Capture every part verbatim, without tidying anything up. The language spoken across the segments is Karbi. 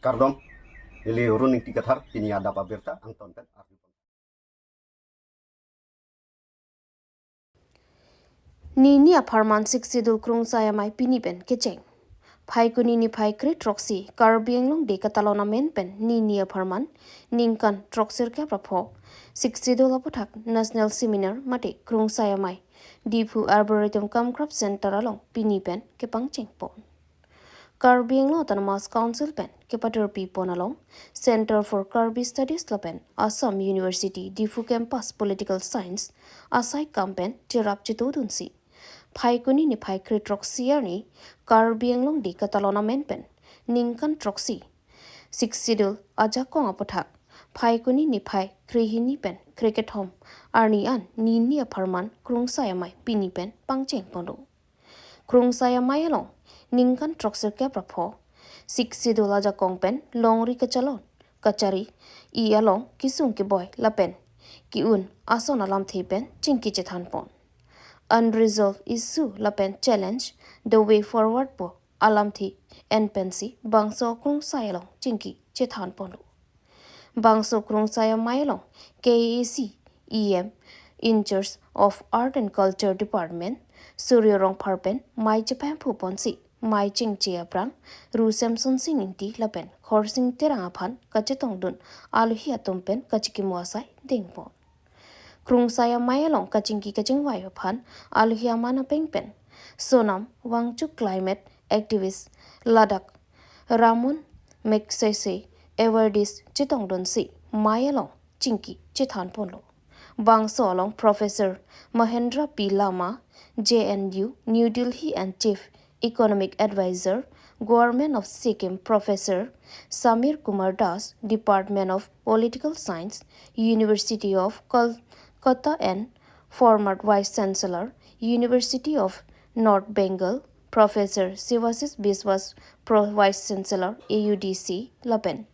Kardom, neli Run Ingti Kathar, pini adap abirta angton pen arju. Nini apharman Sixth Schedule Krungsai Amei pini pen kecheng. Phaikuni niphai kre throksi Karbi Anglong Day katalon amen pen nini apharman ningkan throksirkep ra pho Sixth Schedule aputhak National Seminar mate Krungsai Amei Diphu Arboretum cum Craft Center along pini pen kepangcheng pon. Karbi Anglong Autonomous Council pen kepatirpi pon along Center for Karbi Studies lapen Assam University Diphu Campus Political Science asai kam pen cherap chetodunsi Phaikuni niphai kre throksi arni Karbi Anglong Day katalon amen pen ningkan throksi Sixth Schedule ajakong aputhak Phaikuni niphai krehini pen krekethom arni an nini apharman Krungsai Amei pini pen pangcheng ponlo. Krungsai Amei along ningkan throksirkep ra pho Sixth Schedule ajakong pen longri kachalon kachari-i along kesung keboi lapen ke-un ason alamthe pen chingki chethan pon. Unresolved issue lapen challenge, the way forward pu alamthe en pensi bangso Krungsai along chingki chethan ponlo. Bangso Krungsai Amei along K A A C E M in charge of Art and Culture Department Surya Rongphar pen mei chepemphu ponsi mei chingche aphrang Ru Semsonsing Ingti lapen Khorsing Terang aphan kachetongdun alohi atum pen kachikimo asai dengpon. Krungsai Amei along kachingki kachingvai aphan alohi aman apeng pen Sonam Wangchuk climate activist ladak Ramon Magsaysay awardees chetongdunsi mei along chingki chethan ponlo. Bangso along Professor Mahendra P Lama, J N U, New Delhi and Chief Economic Advisor, Government of Sikkim, Professor Samir Kumar Das, Department of Political Science, University of Kolkata and former Vice Chancellor, University of North Bengal, Professor Sivasis Biswas, Pro Vice Chancellor A U D C, lapen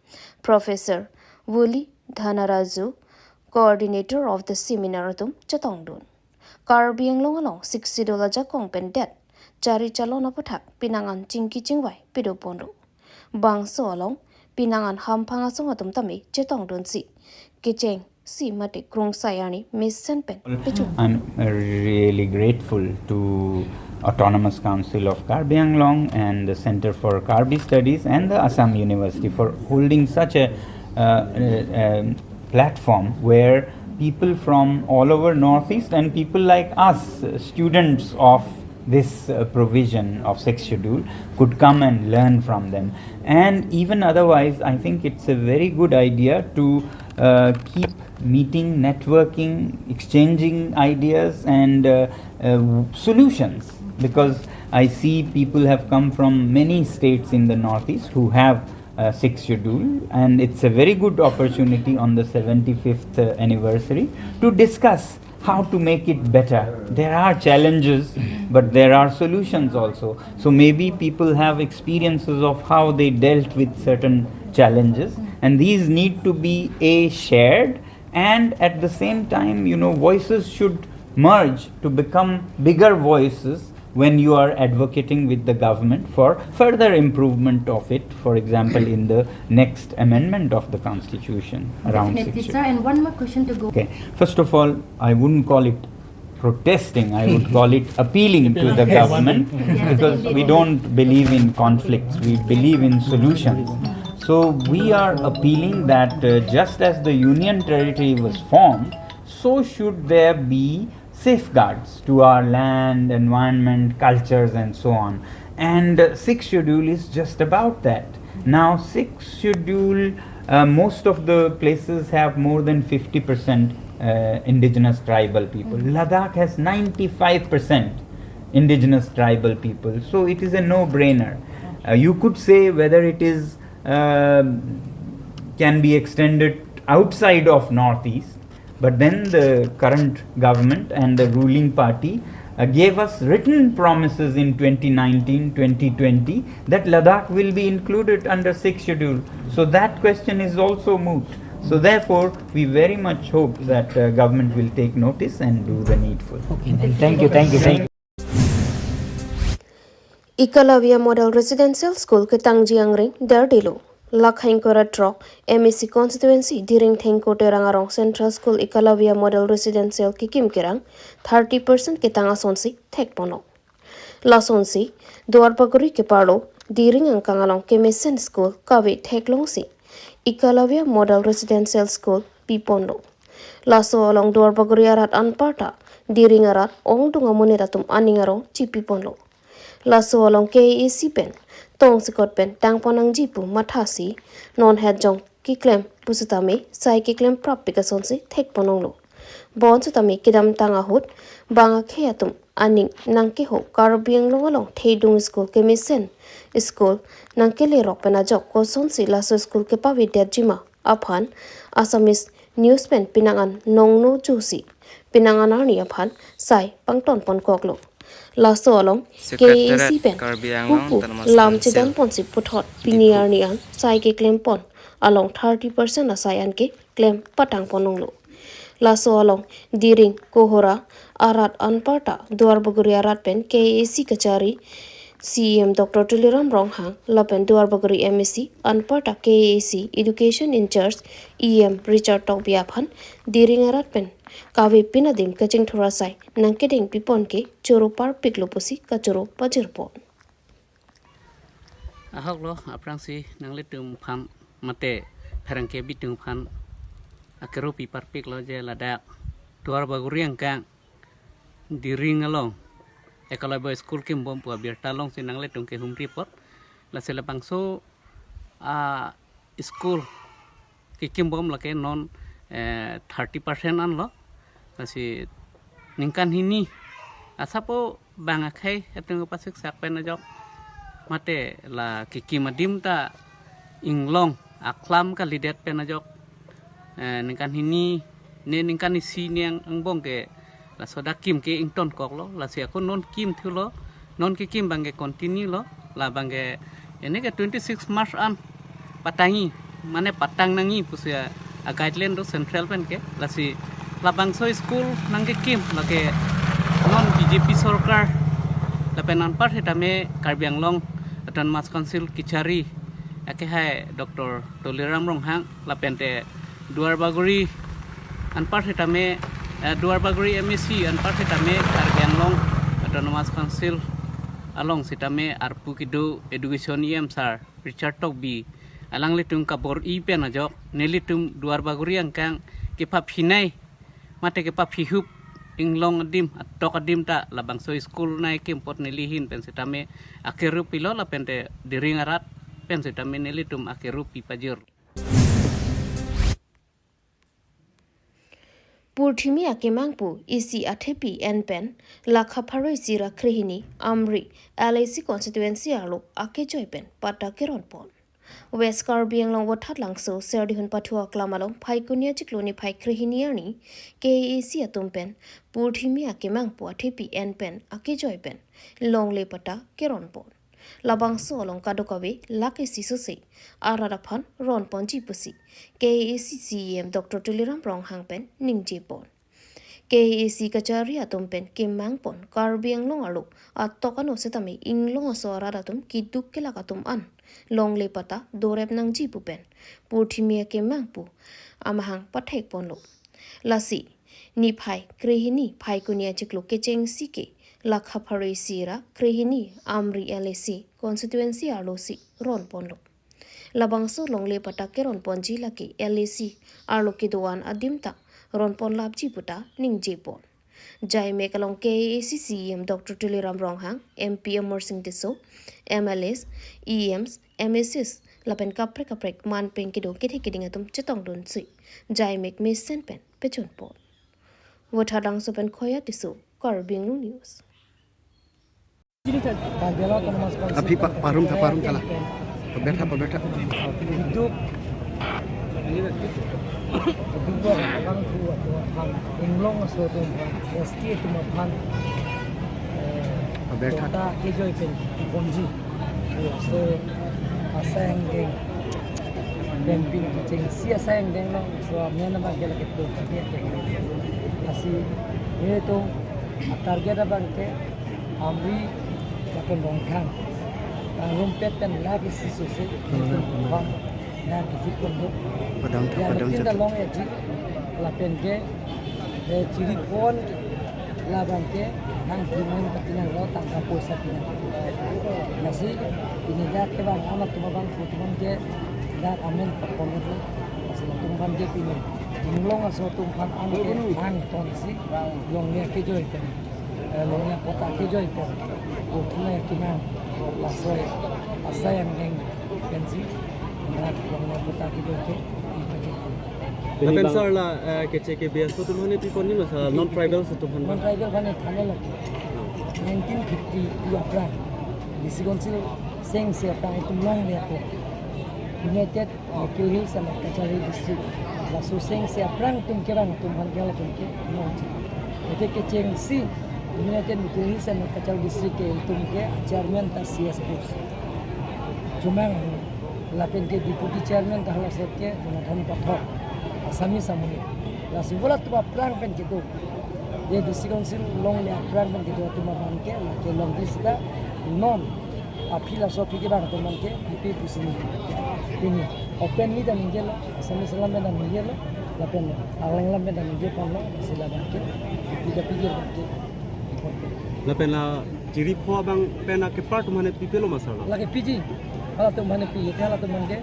Professor Vuli Dhanaraju, Coordinator of the seminar atum chetongdun. Karbi Anglong along Sixth Schedule ajakong pen det chari chalon aputhak penang an chingki chingvai pado ponlo. Bangso along penang an hamphang asong atum tame chetongdunsi kechengsi mate Krungsai arni mesen pen pechun. I'm really grateful to Autonomous Council of Karbi Anglong and the Center for Karbi Studies and the Assam University for holding such a, uh, uh, um, platform where people from all over Northeast and people like us, uh, students of this, uh, provision of Sixth Schedule, could come and learn from them. And even otherwise, I think it's a very good idea to, uh, keep meeting, networking, exchanging ideas and, uh, uh, solutions, because I see people have come from many states in the Northeast who have, uh, Sixth Schedule, and it's a very good opportunity on the seventy-fifth, uh, anniversary to discuss how to make it better. There are challenges, but there are solutions also. So maybe people have experiences of how they dealt with certain challenges, and these need to be, A, shared, and at the same time, you know, voices should merge to become bigger voices when you are advocating with the government for further improvement of it, for example, in the next amendment of the constitution around Definitely, six sir. And one more question to go. Okay. First of all, I wouldn't call it protesting, I would call it appealing to the government, yes, because we don't believe in conflicts, we believe in solutions. So we are appealing that, uh, just as the Union Territory was formed, so should there be safeguards to our land, environment, cultures, and so on. And, uh, Sixth Schedule is just about that. Now, Sixth Schedule, uh, most of the places have more than fifty percent, uh, indigenous tribal people. Mm. Ladakh has ninety-five percent indigenous tribal people. So it is a no-brainer. Uh, you could say whether it is, uh, can be extended outside of Northeast, but then the current government and the ruling party, uh, gave us written promises in twenty nineteen, twenty twenty that Ladakh will be included under Sixth Schedule. So that question is also moot. So therefore, we very much hope that, uh, government will take notice and do the needful. Okay, then thank you, thank you, thank you. Ekalavya Model Residential School ketangji angring derdelo. Lakha ingkoi ra throk M A C constituency Diring Thengkur Terang arong Central School Ekalavya Model Residential kekim kerang thirty percent ketang asonsi thekponlo. Lasonsi Duarbagori keparlo Diring angkang along kemesen school kave theklongsi Ekalavya Model Residential School piponlo. Laso along Duarbagori arat anparta Diring arat ongdung amonit atum aning arong chipiponlo. Laso along K A A C pen tongsekot pen tangpon nangji pu mathasi non hetjong keklem pusitame sai keklem prappik asonsi thekponlonglo. Bonsitame kedamtang ahut bang akhei atum aning nangkeho Karbi Anglong along thedung school kemesen school nangkelerok pen ajok kosonsi laso school kepavedetji ma aphan Assamese News pen penang an nongno jusi penang an arni aphan sai pangtonponkoklo. Laso along Secretariat K A A C pen Karbi Anglong pupu Autonomous lam Council chedanponsi puthot pini Diphu arni an sai keklempon along thirty percent asai an keklem patangponlonglo. Laso along Diring Kohora arat anparta Duarbagori arat pen K A A C kachari C E M Doctor Tuliram Ronghang lapen Duarbagori M A C anparta K A A C Education in-charge E M Richard Tokbi aphan Diring arat pen kave pin adim kachingthur asai nangkedeng pipon ke choro parpiklo pusi kachoro pajirpon. Ahoklo, aphrangsi nanglitum aphan mate pherangke bitum aphan akero pi parpiklo je ladak Duarbagori angkang Diring along Ekalavya school kimbom pu abirta alongsi nanglitum kehumri apot. Lasi labangso a school kekimbom lake non eh, thirty percent anlo. Lasi ningkan hini asapo bang akhei atum kapasiksak pen ajok mate la kekim adim ta inglong aklam kalidet pen ajok eh, ningkan hini ne ningkan isi ne ang- angbong ke laso dak kim ke ingtonkoklo, lasi ako non kim thulo, non kekim bang ke continue lo, labang ke ini ke twenty six March an patangji, mane patang nangji pusi a, a guideline do central pen ke, lasi labangso school nangkekim lake non B J P sorkar lapen anpar sitame Karbi Anglong Autonomous Council kachari akehai Doctor Tuliram Ronghang lapente Duarbagori anpar sitame eh, Duarbagori M A C anpar sitame Karbi Anglong Autonomous Council along sitame arpu kedo Education E M sir Richard Tokbi alanglitum kabor-i pen ajok nelitum Duarbagori angkang kepaphinei mate kepaphihup inglong adim atok adim ta labangso school nangkekim apot neli ahin pen sitame akero pilo lapente Diring arat pen sitame nelitum akero pi pajir. Purthimi akemang pu isi athepi en pen lakha pharo isi ra krehini Amri L A C constituency arlo akejoi pen patta keronpon. West Karbi Anglong Vothatlangso Serdihun Pathu Aklam along Phaikuni achiklo niphai krehini arni K A A C atum pen purthimi akemang pu athepi en pen akejoi pen longle patta keronpon. Labangso along kadokave lakh isi sose arat aphan ronponji pusi K A A C C E M Doctor Tuliram Ronghang pen ningjepon. K A A C kachari atum pen kemangpon Karbi Anglong arlo atok ano sitame inglong aso arat atum keduk kelak atum an longle patta dorep nangji pu pen purthimi akemang pu amahang pathekponlo. Lasi niphai krehini Phaikuni achiklo kechengsi ke lakha pharo isi ra krehini Amri L A C constituency arlosi ronponlo. Labangso longle patta keronponji lake L A C arlo kedo-an adim ta ronponlapji puta ningjepon. Jaimek along K A A C C E M Doctor Tuliram Ronghang, M P Amarsing Tisso, M L As, E Ms, M A Cs lapen kaprek kaprek manpeng kedo kethe keding atum chetongdunsi jaimek mesen pen pechunpon. Vothatlangso pen Khoya Tisso, Karbi Anglong News. Aphi pa-, parum tha, parum tha la. Pabetha, pabetha. Duk. Duk abang tu atau aphan, inglong aso atum aphan, S T atum aphan, eh, pabetha. Kota kejoi pen ponji. So, asai angdeng. Pen pin kechengsi asai angdeng lo. So, amen abang ke lake tu. Lasi, ye tu, target abang ke, Amri lapen Rongkhang. Pangrumpet pen lakh isi sose. Hmm. Pang Padam tha, ya, padam lapen tha. Dak long ya ji, lapen ke, eh, chiri pon ke, labang ke, nang pimen pati nang lo, tangka poisa pi nang. Lasi, pini dak ke bang, amat tuma bang, tuma ke, dak amen papon itu, lasi latum bang ke pini. Inglong aso atum bang, am ke, ang ton si, long ya ke joi ke. Eh, long ya pota ke joi ke. Ko kina ya kina, laso ya, asai ang deng, pensi, dak long ya pota ke joi ke, ipa ke. Lapen sir la, eh, keche ke bias atum aphan ne pipon ni ma sir, non tribal atum aphan? Non tribal aphan ne thane lagi. Nineteen fifty aphrang. District Council seng se aphrang itum longle ako. United Mikir Hills and Kachari District. Laso seng se aphrang atum kevang atum aphan ke latum ke non. Ete kechengsi United Mikir Hills and Kachari District ke itum ke chairman ta C S Bose. Chomang lapen ke deputy chairman ta halaso ke Jonathan Pathak, Assamese amonit. Laso bola atum aphrang pen kedo. Ye District Council longle aphrang pen kedo atum abang ke, lake long di sita non. Aphi laso aphi kevang atum abang ke, pipe pusi ni. Pini, open ni ta ningjelo, Assamese alam pen ta ningjelo, lapen Arleng alam pen ta ningje ponlo, sila abang ke, pipe ta piji abang ke. Lapen la chiri pho abang pen akepar atum aphan ne pipe lo ma sir lo? Lake piji, halatum aphan ne piji, halatum abang ke,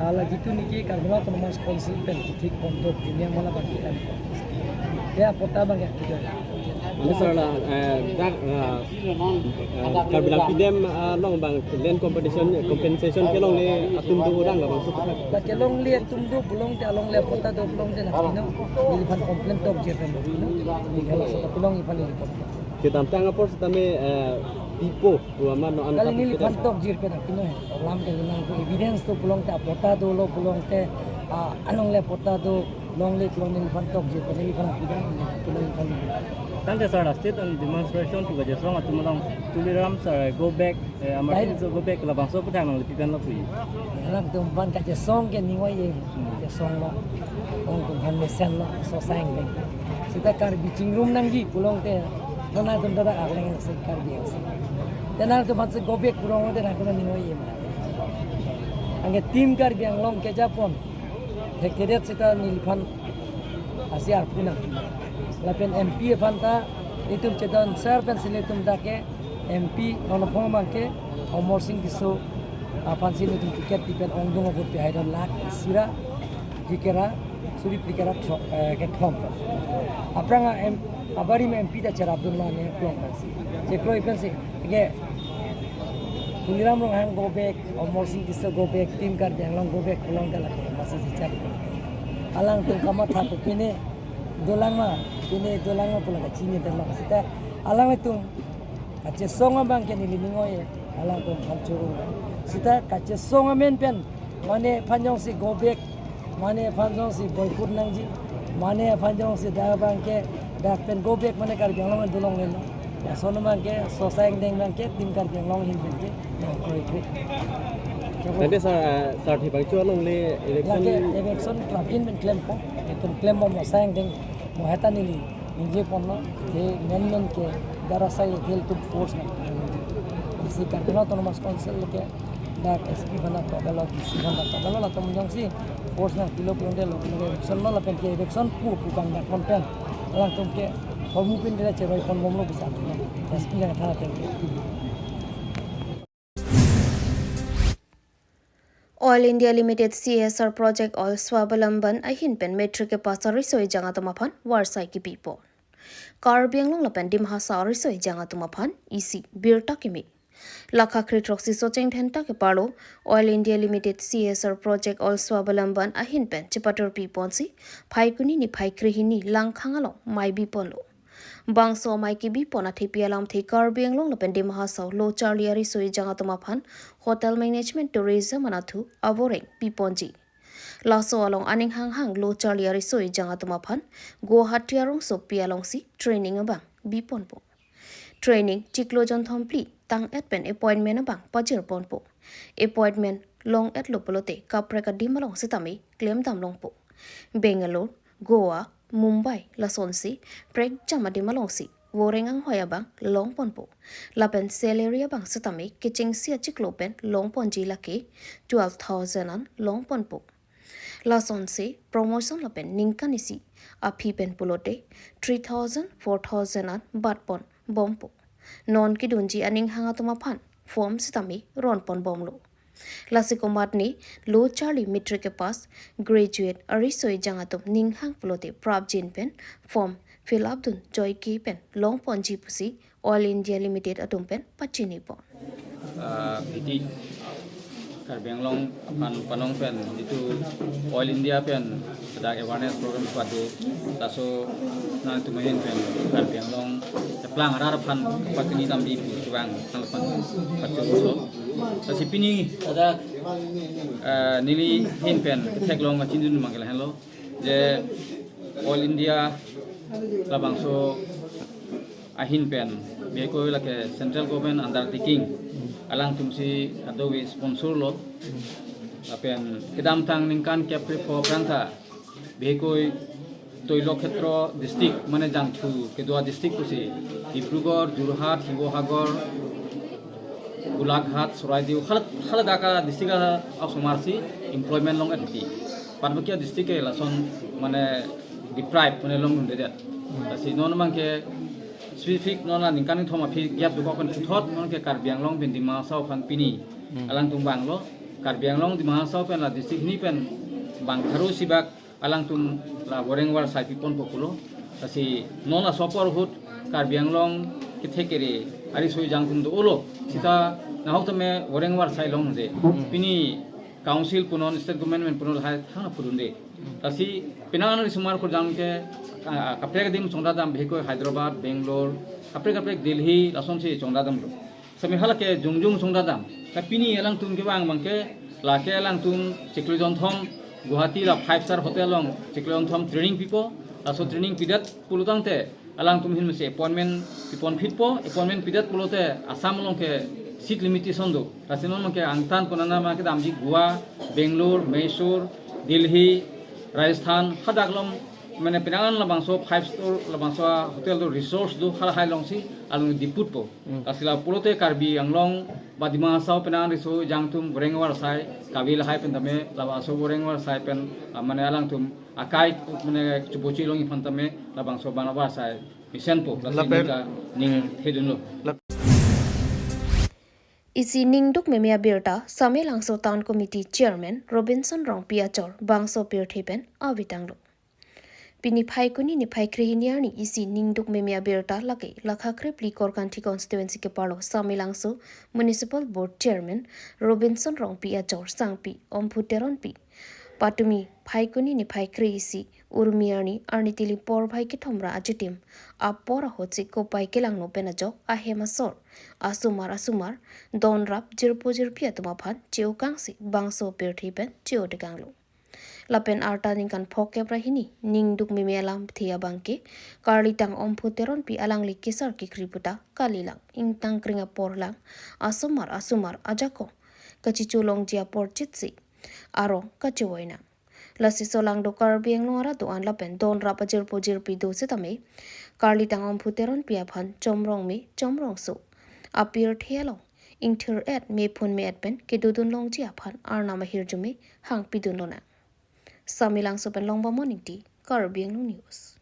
ah, la jitu niki Karbi Anglong Autonomous Council pen kithik pon do, dunia mala bang ke kan. Ya, pota abang ya, gitu. Mane sir la, eh, dak, eh, eh, Karbi Langpidem, eh, along bang land compensation, compensation kelongle atum do orang labangso? La kelongle atum do pulote, alongle pota do pulote na pino, neliphan complain tok je pen pino, neli halaso ta pilong iphan neli pon. Kedamtang apor sitame, eh, pipo, tua ma non an. Kali neli phan tok jir pen akino he. Lam ke nang ko evidence to pulote apota dolo pulote, ah, alongle pota do, longle pulote neli phan tok jir pen neli phan pida, neli phan. Tangte sir, la sit-in demonstration pu kachesong atum along Tuliram sir go back, eh, Amar Singh Tisso go back, labangso aputhak nangli pi pen lo pu. Alangtum aphan kachesong ke ning oi-e. Hmm. Chesong lo. Alangtum aphan mesenlo, so sang deng. Sita Karbi chingrum nangji pulote, nangtum ta Arleng si, Karbi si. Te nangtum aphan si go back pulote nangtum ning oi-e ma. Anke Team Karbi Anglong kejapon. Thekthedet sita neliphan asi arpu nang. Lapen M P aphan ta itum chedon sir pensi nelitum dak ke M P non aphong abang ke Amarsing Tisso aphansi nelitum ticket pi pen ongdung abut pi haidon lakh isi ra phlikra, suri phlikra throk, eh, kethom. Aphrang a M, abarim M P ta cherapdun mane klong pensi. Chekroi pensi. Ke Tuliram Ronghang go back, Amarsing Tisso go back, Team Karbi Anglong go back, pulote lake masi jichari. Alangtum kamatha pu pine dolang ma, pine dolang ma pulang kachini dolang. Sita alangtum kachesong abang ke neli ning oi-e, alangtum aphan choro. Sita kachesong amen pen, mane aphan jongsi go back, mane aphan jongsi boycott nangji, mane aphan jongsi dak abang ke, dak pen go back mane Karbi Anglong pen dolonglelo. Lason abang ke, so sang deng abang ke, Team Karbi Anglong ahin pen ke nangkroikre. Tangte sir, eh, sir thi bang chu alongle election. Lake election klapin pen klempo, itum klembom, so sang deng, mo heta neli ningje ponlo, ke men men ke darasai ke itum force na. Isi Karbi Anglong Autonomous Council ke dak S P aphan ta tobelo, D C aphan ta tobelo, latum jongsi force nangpilo pulote lo, election lo lapen ke election pu pu bang dak pon pen. Alangtum ke homu pin de cheroi ponbomlo bisa. S P nangthan pen ke. Oil India Limited C S R Project Oil Swavalamban ahin pen matric kepass ariso ejang atum aphan varsai kipipon. Karbi Anglong lapen Dima Hasao ariso ejang atum aphan isi birta kimi. Lakha kre throksi Socheng Dhenta keparlo Oil India Limited C S R Project Oil Swavalamban ahin pen chepatur piponsi Phaikuni niphai krehini Langkhang along mei biponlo. Bangso mei kibipon athepi alamthe Karbi Anglong lapen Dima Hasao lo charli ariso ejang atum aphan Hotel Management Tourism anatthu aboreng piponji. Laso along aning hanghang lo charli ariso ejang atum aphan Guwahati arongsopi alongsi training abang biponpo. Training chiklo jonthom phli tang-et pen appointment abang pajirponpo. Appointment long-etlo pulote kaprek adim along sitame klemdam longpo. Bangalore, Goa, Mumbai lasonsi prekjam adim alongsi voreng anghoi abang longponpo. Lapen salary abang setame kechengsi achiklo pen longponji lake twelve thousand an longponpo. Lasonsi promotion lapen ningkan isi aphi pen pulote three thousand, four thousand an batpon bompo. Non kedunji aning hang atum aphan form setame ronpon bomlo. Lasi komatne lo charli matric kepass, graduate, ariso ejang atum ning hang pulote prapjin pen form fill up dun joike pen longponji pusi Oil India Limited atum pen pachinipon. Ah, Bhiti Karbi Anglong aphan panong pen itu Oil India pen dak awareness program padu, laso nangtum ahin pen Karbi Anglong keplang arat aphan pakini damji pu kevang nangphan pachun lo. Lasi pini, ah, neli ahin pen theklong kachindun abang ke lahenlo, je Oil India labangso ahin pen, bihekoi lake central government undertaking, alangtumsi ado-ve sponsor lo. Lapen kedamtang ningkan kep krepho aphrang ta, bihekoi Toilok Khetro district, mane jangthu kedo a-district pusi, Dibrugarh, Jorhat, Shivasagar, Golaghat, Charaideo, hala, haladak a-district a-, asomarsi employment long-et ti. Patbaki a-district ke lason mane deprive mane longdundedet. Lasi non abang ke specific non la ningkan kethom aphi gap dokok pen puthot non ke Karbi Anglong pen Dima Hasao aphan pini alangtum vanglo. Karbi Anglong, Dima Hasao pen la district hini pen bang tharo sibak alangtum la voreng varsai piponpo pulo. Lasi non laso apor ahut Karbi Anglong kethe kere ariso ejang atum do-olo. Sita nahok tame voreng varsai longde. Pini council punon, state government punon lahai thang pudunde. Lasi penang arisomar kurjang ke, ah, kaprek adim chongdadam, bihekoi Hyderabad, Bangalore, kaprek kaprek Delhi, lasonsi chongdadamlo. Sami halake jongjong chongdadam. Ka pini alangtum kevang abang ke, lake alangtum chiklo jonthom Guwahati la five star hotel along chiklo jonthom training pipo, laso training pidet pulotangte alangtum ahin mesi appointment piponphitpo. Appointment pidet pulote Assam along ke seat limitation do. Lasi non abang ke angtan konana ma kedamji Goa, Bangalore, Mysore, Delhi, Rajasthan, hadak along mane penang labangso five star labangso hotel do, resorts do, halahai alongsi along diputpo. Lasi la pulote Karbi Anglong ba Dima Hasao penang ariso ejang atum voreng varsai kave lahai pen tame, labangso voreng varsai pen, ah, mane alangtum akai mane chupochi longji aphan tame labangso bana varsai mesenpo. Lasi lapen ningka ning thedunlo. Isi ningduk meme abirta Samelangso Town Committee Chairman Robinson Rongpi achor bangso pirthe pen avetanglo. Pini Phaikuni niphai krehini arni isi ningduk meme abirta lake lakha krepli Korkanthi constituency keparlo Samelangso Municipal Board Chairman Robinson Rongpi achor sangpi Omphu Teronpi patumi Phaikuni niphai kre-isi Urmi arni, arni tili porphai kethom ra achitim apor ahutsi kopai kelangno pen ajok ahem asor asomar asomar donrap jirpo jirpi atum aphan che-okangsi bangso pirthe pen che-otekanglo. Lapen arta ningkan phokep ra hini ningduk meme alamthe abang ke karlitang Omphu Teronpi alangli kesar kekri puta kalilang ingtang kring apor lang asomar asomar ajakong kachichu longji apor chitsi arong kachevoinang. Lasi solangdo Karbi Anglong arat do-an lapen donrap ajirpo jirpi do setame karlitang Omphu Teronpi aphan chomrong me chomrong so apirthe along ingthir-et mephun me-et pen kedodun longji aphan arnam ahirjume hangpidun lonang. Samelangso pen Longbamon Ingti, Karbi Anglong News.